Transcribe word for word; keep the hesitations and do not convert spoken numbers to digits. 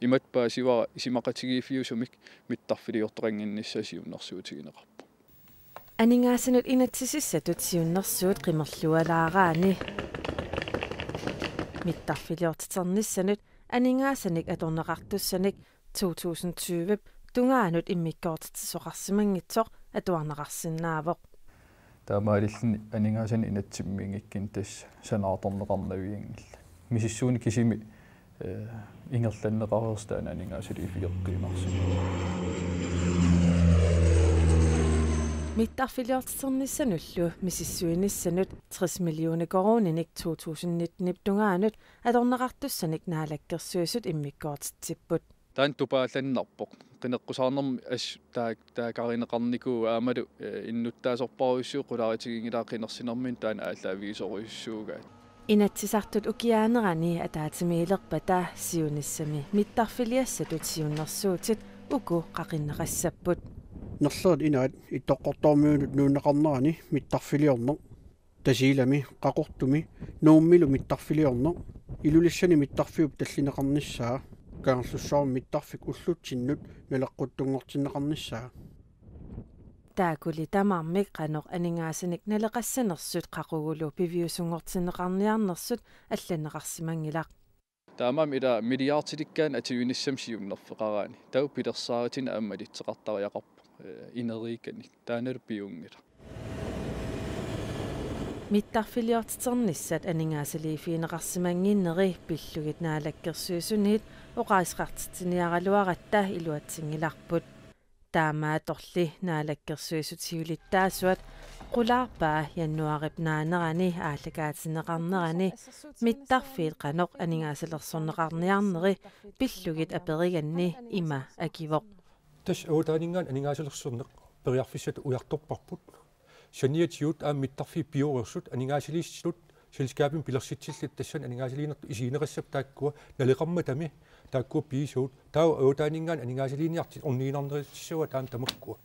Imatut paasivara isumaqatigiiffiusumik mittarfiliortoqannginnissaa siunnersuutigineqarpoq. Aningaasanut inatsisissatut siunnersuut qimerlualaaraanni mittarfiliortiternissanut aningaasanik atorneqartussanik to tusind tyve tungaanut immikkoortitsisoqarsimanngitsoq atuarneqarsinnaavoq. Taamaalilluni aningaasanik inatsimmiinngikkunik tassa sanaartorneqarnavianngillat. Misissuineq kisimi, eh, ingerlanneqareersoq taanna aningaasaliiffigeqqiinnarsimasoq. Mittarfiliortiternissanullu misissuinissanut tres millioner koruuninik to tusind nittenip tungaanut atorneqartussanik Naalakkersuisut immikkoortitsipput. Taanna tupaallannarpoq. Qineqqusaarnermi assut taa-, taakarineqarnikuuvoq aammalu, eh, innuttaasorpassuit qulaatiginngilaat qinersinermini taanna aallaavigisorujussuugaat. Inatsisartut ukiaanerani ataatsimiilerpata siunissami mittarfiliassatut siunnersuutit uku qaqinneqassapput. Nerlerit Inaat Ittoqqortoormiunut nuunneqarnerani mittarfiliorneq. Tasiilami, Qaqortumi, Nuummilu mittarfiliorneq, Ilulissani mittarfiup tallineqarnissaa, Kangerlussuarmi mittarfik ullutsinnut naleqquttunngortinneqarnissaa. Taakuli tamarmik qanoq aningaasanik naleqassanersut qaqugulu piviusunngortinneqarniarnersut allanneqarsimanngilaq. Taamaammat ila milliardilikkaanni atuinissamut siunnerfeqaraanni. Taava pilersaarutit aamma malitseqartariaqarput, eh, ineriikkanik. Taannalu piunngilaq. Mittarfiliortiternissat aningaasaliiffigineqarsimannginneri pillugit Naalakkersuisuniit oqaaseqartitsiniaraluaratta iluatsinngilarput. Taamaattorli Naalakkersuisut siulittaasuat qulaarpaa januaarip naanerani aallakaatinneqarnerani mittarfiit qanoq aningaasalersorneqarniarneri pillugit aperiganni ima akivoq. Tassa avataaninngaanniit aningaasalersorneq periarfissatut ujartorparput. Saniatigut aamma mittarfiit pioreersut aningaasaliissutut selskabimik pilersitsillutik tassani aningaasaliinertut isigineqassapput taakkua naleqarmatami taakkua piisavut. Taava avataaninngaanniit aningaasaliiniartut orniginarnerissavaat taanna tamakkua.